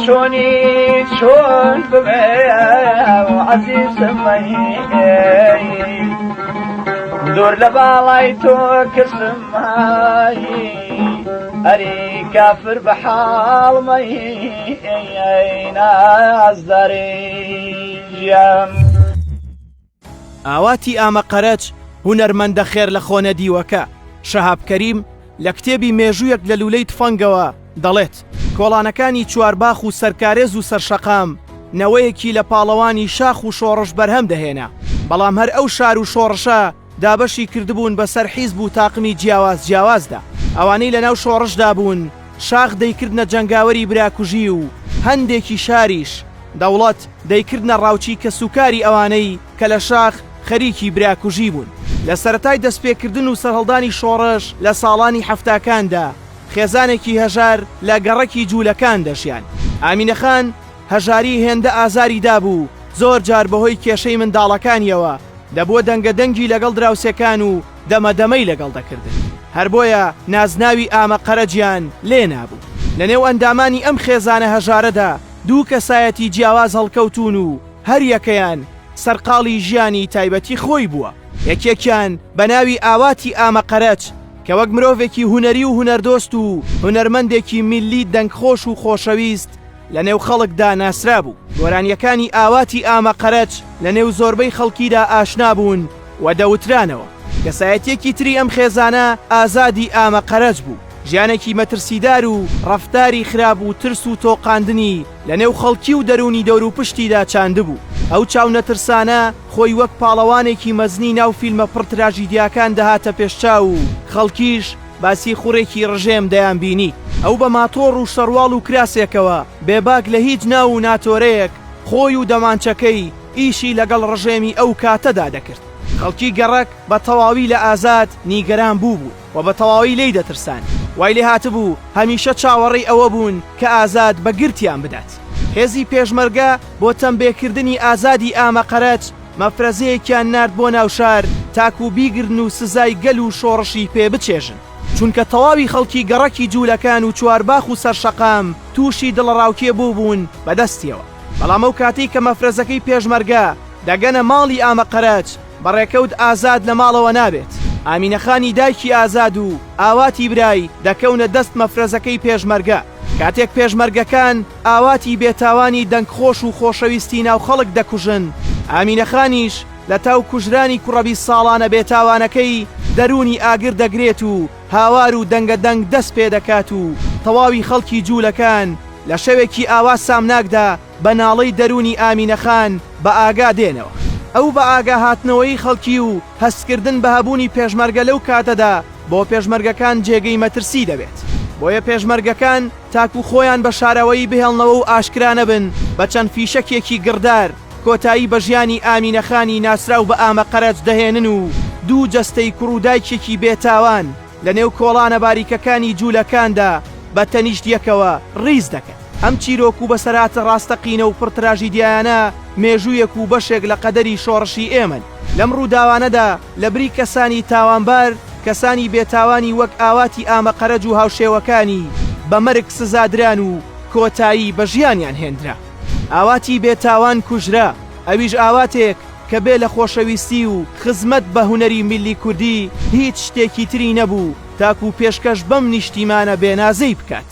چۆنی چۆن ببێ عەزیزم دوور لە باڵای تۆ کەسم ئەری کافر بە حاڵمەی نازداری ژیان. ئاواتی ئامە قەرەج هونەرمەندە خێر لە خۆ نەدیوەکە، شەهاب کەریم، لە کتێبی مێژوویەک لە لوولەی تفەنگەوە دەڵێت، کۆڵانەکانی چوارباخ و سەرکارێز و سەرشەقام نەوەیەکی لە پاڵەوانی شاخ و شۆڕش بەرهەم دەهێنا، بەڵام هەر ئەو شار و شۆڕشە دابەشی کردبوون بەسەر حیزب و تاقمی جیاواز جیاوازدا. ئەوانەی لەناو شۆڕشدا بوون شاخ دەیکردنە جەنگاوەری براکوژی و هەندێکی شاریش، دەوڵەت، دەیکردنە ڕاوچی کەسوکاری ئەوانەی کە لە شاخ خەریکی براکوژی بوون. لە سەرەتای دەستپێکردن و سەرهەڵدانی شۆڕش لە ساڵانی حەفتاکاندا، خێزانێکی هەژار لە گەڕەکی جوولەکان دەژیان. ئامینە خان هەژاری هێندە ئازاری دابوو، زۆر جار بەهۆی کێشەی منداڵەکانیەوە دەبووە دەنگە دەنگی لەگەڵ دراوسێکان و دەمە دەمەی لەگەڵ دەکردن. هەر بۆیە نازناوی ئامە قەرەجیان لێ نابوو. لەنێو ئەندامانی ئەم خێزانە هەژارەدا دوو کەسایەتی جیاواز هەڵکەوتوون و هەر یەکەیان سەرقاڵی ژیانی تایبەتی خۆی بووە. یەکێکیان بە ناوی ئاواتی ئامە قەرەج کە وەک مرۆڤێکی هونەری و هونەردۆست و هونەرمەندێکی میللی دەنگخۆش و خۆشەویست لە نێو خەڵکدا ناسرابوو. گۆرانییەکانی ئاواتی ئامە قەرەج لە نێو زۆربەی خەڵکیدا ئاشنا بوون و دەوترانەوە. کەسایەتییەکی تری ئەم خێزانە ئازادی ئامە قەرەج بوو. ژیانێکی مەترسیدار و ڕەفتاری خراپ و ترس و تۆقاندنی لە نێو خەڵکی و دەروونی دەوروپشتیدا چاندبوو. ئەو چاونەترسانە خۆی وەک پاڵەوانێکی مەزنی ناو فیلمە پڕ تراژیدیاکان دەهاتە پێشچاو و خەڵکیش بە سیخوڕێکی ڕژێم دەیانبینی. ئەو بە ماتۆڕ و شەڕواڵ و کراسێکەوە، بێباک لە هیچ ناو و ناتۆرەیەک، خۆی و دەمانچەکەی ئیشی لەگەڵ ڕژێمی ئەو کاتەدا دەکرد. خەڵکی گەڕەک بە تەواوی لە ئازاد نیگەران بووبوون و بە تەواوی لێی دەترسان. وای لێهاتبوو هەمیشە چاوەڕێی ئەوە بوون کە ئازاد بە گرتیان بدات. هێزی پێشمەرگە بۆ تەمبێکردنی ئازادی ئامە قەرەج مەفرەزەیەکیان نارد بۆ ناو شار تاکو بیگرن و سزای گەل و شۆڕشی پێ بچێژن. چونکە تەواوی خەڵکی گەڕەکی جوولەکان و چوارباخ و سەرشەقام تووشی دڵەڕاوکێ بووبوون بە دەستیەوە. بەڵام ئەو کاتەی کە مەفرەزەکەی پێشمەرگە دەگەنە ماڵی ئامە قەرەج بە ڕێکەوت ئازاد لە ماڵەوە نابێت. ئامینە خانی دایکی ئازاد و ئاواتی برای دەکەونە دەست مەفرەزەکەی پێشمەرگە. کاتێک پێشمەرگەکان ئاواتی بێتاوانی دەنگخۆش و خۆشەویستی ناو خەڵک دەکوژن، ئامینە خانیش لە تاو کوژرانی کوڕە 20 ساڵانە بێتاوانەکەی دەروونی ئاگر دەگرێت و هاوار و دەنگە دەنگ دەست پێ دەکات و تەواوی خەڵکی جوولەکان لە شەوێکی ئاوا سامناکدا بە ناڵەی دەروونی ئامینە خان بە ئاگا دێنەوە. ئەو بە ئاگا هاتنەوەی خەڵکی و هەستکردن بە هەبوونی پێشمەرگە لەو کاتەدا بۆ پێشمەرگەکان جێگەی مەترسی دەبێت. بۆیە پێشمەرگەکان تاکو خۆیان بە شاراوەیی بهێڵنەوە و ئاشکرا نەبن بە چەند فیشەکێکی گڕدار کۆتایی بە ژیانی ئامینە خانی ناسراو بە ئامە قەرەج دەهێنن و دوو جەستەی کوڕ و دایکێکی بێتاوان لە نێو کۆڵانە باریکەکانی جوولەکاندا بە تەنیشت یەکەوە ڕیز دەکەن. ئەم چیرۆک و بەسەرهاتە ڕاستەقینە و پڕ تراژیدیایانە مێژوویەک و بەشێک لە قەدەری شۆڕشی ئێمەن. لەم ڕووداوانەدا لە بری کەسانی تاوانبار، کەسانی بێتاوانی وەک ئاواتی ئامە قەرەج و هاوشێوەکانی بە مەرگ سزادران و کۆتایی بە ژیانیان هێندرا. ئاواتی بێتاوان کوژرا، ئەویش ئاواتێک کە بێ لە خۆشەویستی و خزمەت بە هونەری میللی کوردی هیچ شتێکی تری نەبوو تاکوو پێشکەش بەم نیشتیمانە بێنازەی بکات.